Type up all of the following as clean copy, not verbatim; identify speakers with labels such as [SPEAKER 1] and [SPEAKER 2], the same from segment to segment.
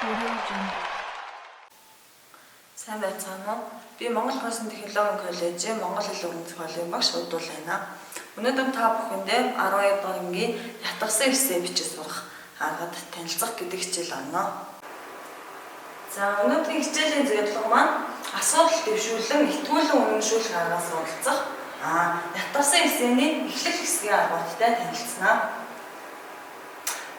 [SPEAKER 1] Audio Jungle.
[SPEAKER 2] Сайн байцгаана уу? Би Монгол Улсын технологийн коллежийн монгол хэл үгэн зохиолын багш Удуул байна. Өнөөдөр та бүхэндээ 12 дугаар ангийн ятгсан эссе бичиж сурах аргад танилцах гэдэг хичээл орно. За, өнөөдрийн хичээлийн зорилго маань асуудал дэвшүүлэн итгүүлэн үнэмшүүлэх аргаас суралцах, ятгсан эссений эхлэл хэсгийн аргуудтай танилцсанаа.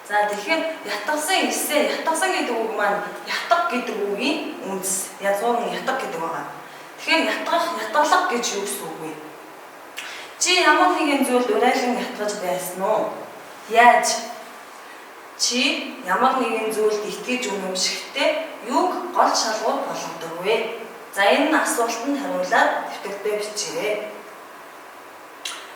[SPEAKER 2] За, тэгэхээр ятгсан эссе, ятгсан гэдэг үг маань ятга гэдэг үгийн үндэс. Язгуур нь ятга гэдэг байгаа. Тэгэхээр ятгах, ятгалах гэж юу гэсэн үг вэ? Чи ямар нэгэн зүйлд урайлан ятгаж байсан уу? Яаж? Чи ямар нэгэн зүйлд итгэж үнэмшихдээ юуг гол шалгуур болгодог вэ? За, энэ асуултанд хариулаад дэвтэрдээ бичээрэй.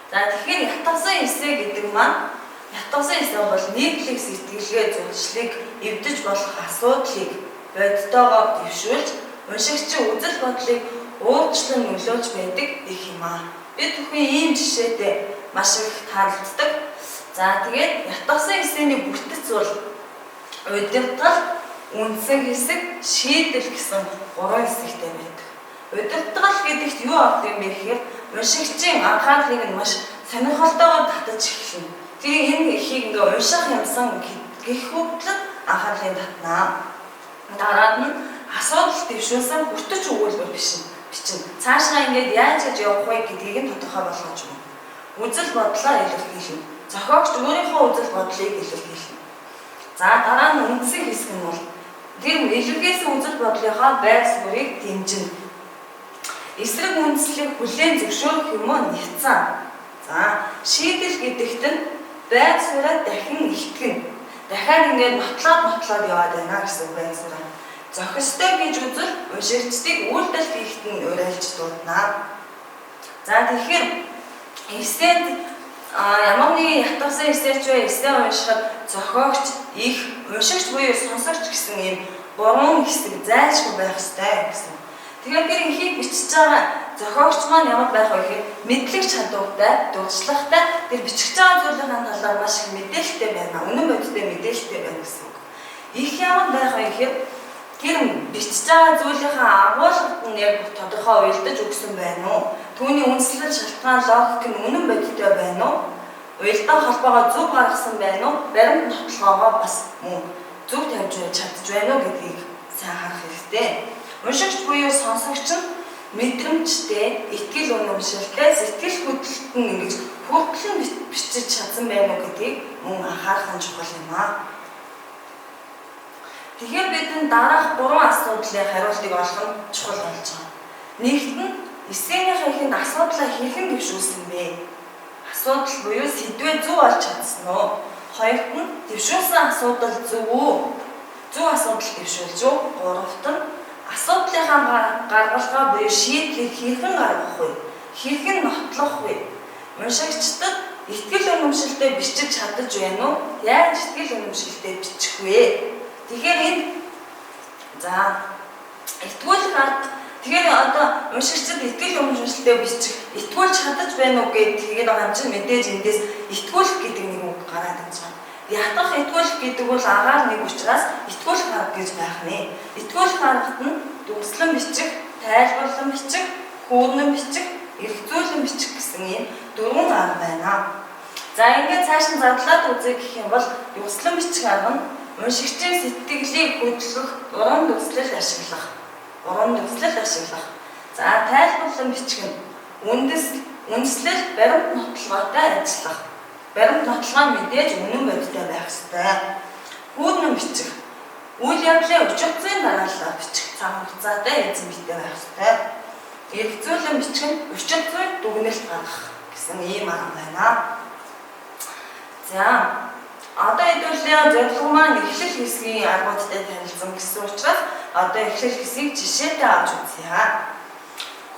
[SPEAKER 2] За, тэгэхээр ятгсан эссе гэдэг маань, ятгсан эссе бол нийтлэг сэтгэлгээ зуршлыг эвдэж болох асуудлыг бодитоогоор дэвшүүлж уншигчийн үзэл бодлыг өөрчлөн нөлөөлж байдаг их юм аа. Бид бүхэн ийм жишээтэй маш их таалддаг. За, тэгээд ятгсан эссений бүтэц бол удирдгал, үндсэн хэсэг, шийдэл гэсэн гурван хэсэгтэй байдаг. Удирдгал гэдэгт юу ордог юм бэ гэхээр уншигчийн анхаарлыг нь маш сонирхолтойгоор татаж эхэлнэ. Тэр энэ эхийг ингээ унших юмсан гэх хүртэл анхаарлыг татнаа. Дараад нь асуудал дэвшүүлсэн хүртэж өгүүлбэр биш бичнэ. Цаашаа ингээд яаж яаж явах вэ гэдгийг нь тодорхой болгож өгнө. Үзэл бодлоо илэрхийлнэ. Зохиогч өөрийнхөө үзэл бодлыг илэрхийлнэ. За, дараа нь үндсэн хэсэг нь бол тэр илэрхийлсэн үзэл бодлынхаа байр суурийг дэмжинэ. Эсрэг үндслийг хүлээн зөвшөөрөх юм уу няцаа. За, шийдэл гэдэгт нь байр сууриа дахин илтгэнэ. Дахиад ингээд нотлоод яваад байна гэсэн байр сууриа. Зохистой гэж үзэл уншигчдыг үйлдэл хийхэд нь уриалж дуудана. За, тэгэхээр эссед ямар нэгэн ятгсан эссеч вэ, эссе уншихад зохиогч, их, уншигч буюу сонсогч гэсэн ийм гурван хэсэг зайлшгүй байх ёстой гэсэн. Тэгэхээр тэр ихийг бичиж байгаа зохиогч маань ямар байх вэ гэхээр мэдлэг чадвартай, дурдлагатай, тэр бичиж байгаа зүйлийн талаар маш их мэдээлэлтэй байна. Үнэн бодиттой мэдээлэлтэй байна гэсэн үг. Их ямар байх вэ гэхээр тэр бичиж байгаа зүйлийнхаа агуулгад нь яг тодорхой уялдаж өгсөн байна уу? Түүний үндслэл, шалтгаан, логик нь үнэн бодиттой байна уу? Уялдаа холбоогоо зөв гаргасан байна уу? Баримт нотлогоогоо бас мөн зөв тавьж чадж байна уу гэдгийг сайн харах хэрэгтэй. Уншигч буюу сонсогч нь мэдрэмжтэй, итгэл үнэмшилтэй, сэтгэл хөдлөлт нь ингэж хүртэл нь бичиж чадсан байна уу гэдгийг мөн анхаарах нь чухал юм аа. Тэгэхээр бидэнд дараах гурван асуудлын хариултыг олох нь чухал болж байгаа. Нэгт нь эссенийхээ эхэнд асуудлаа хэрхэн дэвшүүлсэн бэ? Асуудал буюу сэдвээ зөв олж чадсан уу? Хоёрт нь дэвшүүлсэн асуудал зөв үү? Зөв асуудал дэвшүүлж үү? Гуравт нь асуудлынхаа гаргалгаа буюу шийдлийг хэрхэн гаргах вэ? Хэрхэн нотлох вэ? Уншигчдад итгэл үнэмшилтэй бичиж чадаж байна уу? Яаж итгэл үнэмшилтэй бичих вэ? Тэгэхээр энэ, за, итгүүлэх арга, тэгэхээр одоо уншигчдад итгэл үнэмшилтэй бичих, итгүүлж чадаж байна уу гэдэг тэгээд байгаа юм чинь мэдээж эндээс итгүүлэх гэдэг нэг үг гараад ирж байгаа. Ятгах, итгүүлэх гэдэг бол агаар нэг учраас итгүүлэх арга гэж байх нэ. Итгүүлэх аргад нь дүгслэн бичих, тайлбарлан бичих, хүүрнэн бичих, эргцүүлэн бичих гэсэн ийм дөрвөн арга байна. За, ингээд цааш нь задлаад үзье гэх юм бол дүгслэн бичих арга нь уншигчийн сэтгэлийг хөдөлгөх уран дүгслэл ашиглах. Уран дүгслэл ашиглах. За, тайлбарлан бичих нь үндэслэл баримт нотлогоотой ажиллах. Баримт нотлогоо нь мэдээж үнэн бодиттой байх ёстой. Хүүрнэн бичих. Үйл явдлын учир зүйн дараалалаар бичих. Цаг хугацаатай эзэн биетэй байх ёстой. Эргцүүлэн бичих нь учир зүйн дүгнэлт гаргах гэсэн ийм арга байна. За, одоо хэдүүлээ зорилго маань эхлэл хэсгийн аргуудтай танилцсан гэсэн учраас одоо эхлэл хэсгийг жишээтэй авч үзье.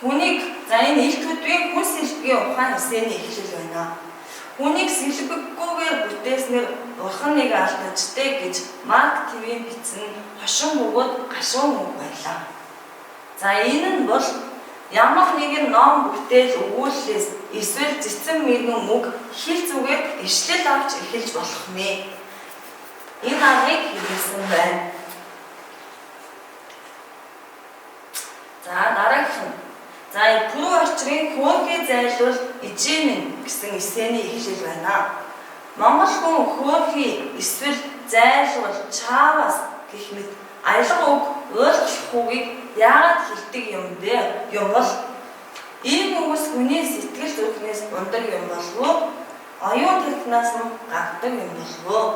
[SPEAKER 2] Хүнийг, за, энэ ил төдвийн хүн сэлбэгийн ухаан эссений эхлэл байна. Хүнийг сэлбэггүйгээр бүтээснээр бурхан нэг алдажтэй гэж Марк Твен бичсэн хошин бөгөөд гашуун үг байлаа. За, энэ нь бол ямар нэгэн ном бүтээл өгүүллээс эсвэл цэцэн мэргэн үг хэл зүгээр ишлэл авч эхэлж болох нэ. Энэ аргыг хэрэглэсэн байна. хөөхий зайлвал ижээ минь гэсэн эсэний эхлэл байна. Монгол хүн хөөхий эсвэл зайлвал чаавас гэх мэт аялга үг уулзах үгийг яагаад хэлдэг юм бэ? Юм бол ийм үгс хүний сэтгэл зүрхнээс ундаг юм болов уу? Оюун тархинаас нь гардаг юм болов уу?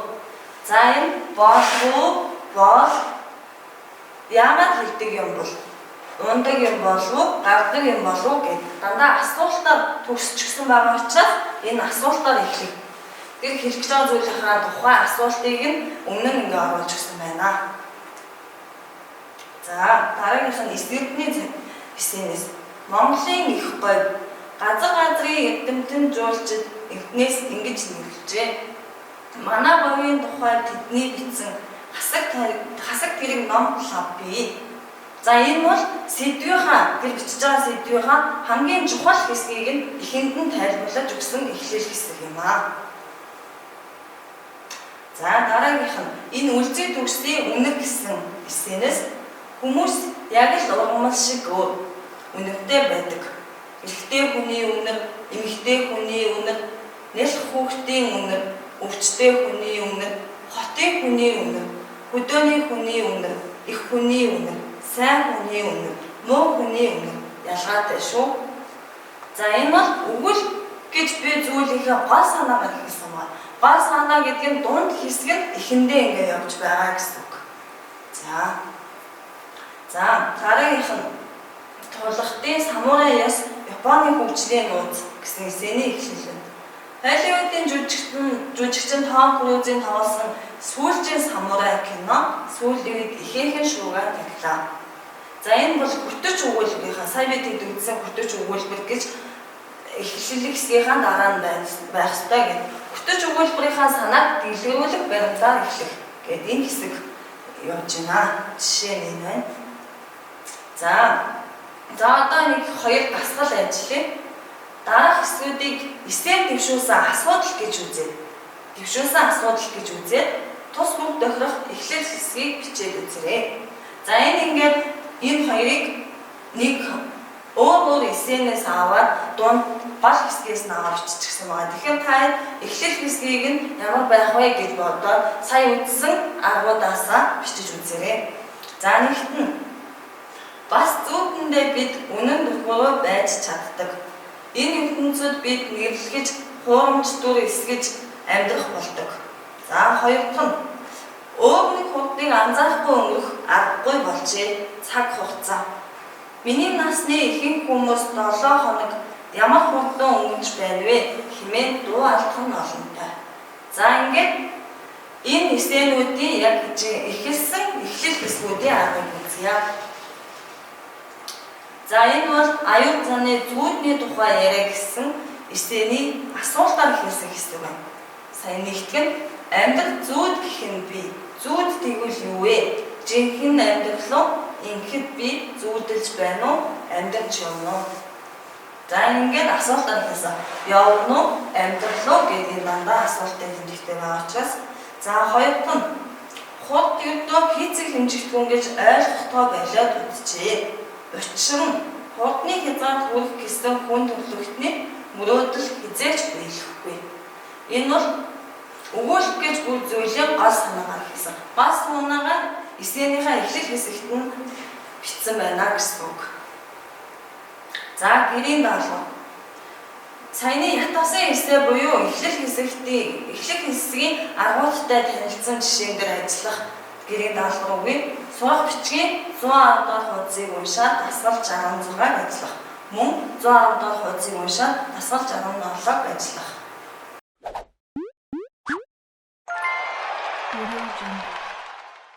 [SPEAKER 2] За энэ болов уу? Бол яагаад хэлдэг юм бол ундаг юм болов уу? Гардаг юм болов уу гэд дандаа асуултаар төгсчихсөн байгаа учраас энэ асуултаар эхлэх. Тэр хэлэх гэж байгаа зүйлийнхаа тухай асуултыг нь өмнө нь ингээ оруулж өгсөн байна. За дараагийнх нь эсвэрдний эсэнээс Монголын их говь газар газрын эрдэмтэн жуулчид эртнээс ингэж нэрлэжээ. Манай говийн тухай тэдний бичсэн хасаг тэрэг ном лав бий. За энэ бол сэдвийнхаа тэр бичиж байгаа сэдвийнхаа хамгийн чухал хэсгийг нь эхэнд нь тайлбарлаж өгсөн эхлэл хэсэг юм аа. За дараагийнх нь энэ үлзий төгсдийн үнэг гэсэн эсэнээс хүмүүс яг л ургамал шиг үнэртэй байдаг. Эрэгтэй хүний үнэр, эмэгтэй хүний үнэр, нялх хүүхдийн үнэр, өвчтэй хүний үнэр, хотын хүний үнэр, хөдөөний хүний үнэр, их хүний үнэр, сайн хүний үнэр, муу хүний үнэр ялгаатай шүү. За энэ бол өгөл гэж би зүйлийнхээ гол санаагаар хэлсэн байна. Гол санаа гэдэг нь дунд хэсэг нь эхэндээ ингэ явж байгаа гэсэн үг. За дараагийнх нь тулгтын самурай яс Японы хөгжлийн нууц гэсэн эсэний эхлэл байна. Холливуудын жүжигчин Том Крузийн тоглосон сүүлчийн самурай кино сүүлийн үед ихээхэн шуугаа таглаа. За энэ бол хөтөч өгүүлбэрийнхаа сая бид үзсэн хөтөч өгүүлбэр гэж эхлэл хэсгийнхаа дараа нь байх ёстой гэдэг. Хөтөч өгүүлбэрийнхаа санааг дэлгэрүүлэх баримтаар эхлэх гэдэг энэ хэсэг явж байна. Жишээ нь энэ байна. За одоо нэг хоёр дасгал ажиллая. Дараах хэсгүүдийг эсээр дэвшүүлсэн асуудал гэж үзье. Дэвшүүлсэн асуудал гэж үзээд тус бүх тохирох эхлэл хэсгийг бичээд үзээрэй. За энэ ингээд энэ хоёрыг нэг өөр эсэнээс аваад дунд гол хэсгээс нь аваад биччихсэн байгаа. Тэгэхээр та эхлэл хэсгийг нь ямар байх вэ гэж бодоод сая үзсэн аргуудаасаа бичиж үзээрэй. За нэгт нь бас зүүдэндээ бид үнэн дөхөрөө байж чаддаг. Энэ ертөнцид бид нэрлэгэж хуурамч дүр эсгэж амьдрах болдог. За хоёр дахь нь өөр нэг хурдыг анзаарахгүй өнгөрөх аргагүй болжээ. Цаг хугацаа. Миний насны ихэнх хүмүүс 7 хоног ямар хурдан өнгөрч байна вэ хэмээн дуу алдах нь олонтой. За ингээд энэ эсэнүүдийн яг эхэлсэн эхлэл хэсгүүдийн аргыг үзье. За энэ бол аюул заны зүүдний тухай яриа гэсэн эсэний асуултаар хэлсэн хэсэг байна. Сая нэгтгэх нь амьдрал зүүд гэх нь би. Зүүд тэгвэл юу вэ? Жинхэнэ амьдрал уу? Ингэхэд би зүүдэлж байна уу? Амьдрч явна уу? За ингээд асуултаар хэлсэн. Явна уу? Амьдрал уу гэдэг энэ дандаа асуултын тэмдэгтэй байгаа учраас за хоёр дахь нь хурд ердөө хийцэг хэмжигдэхүүн гэж ойлгохдоо болиод үзжээ. Учир нь хурдны хязгаарт хүрэх гэсэн хүн төрөлхтний мөрөөдөл хизээч биелэхгүй. Энэ бол өгөөлөх гэж бүр зүйлийн гол санаагаар хэлсэн. Гол санаагаар эсэнийхээ эхлэл хэсэгт нь бичсэн байна гэсэн үг. За гэрийн даалгавар. Саяны ятгасан эсэ буюу эхлэл хэсэгтийн эхлэх хэсгийн аргуудтай танилцсан жишээн дээр ажиллах гэрийн даалгавар үгүй. Сурах бичгийн 110 дугаар хуудсыг уншаад дасгал 66-г ажиллах. Мөн 110 дугаар хуудсыг уншаад дасгал 67-г ажиллах.
[SPEAKER 1] Audio Jungle.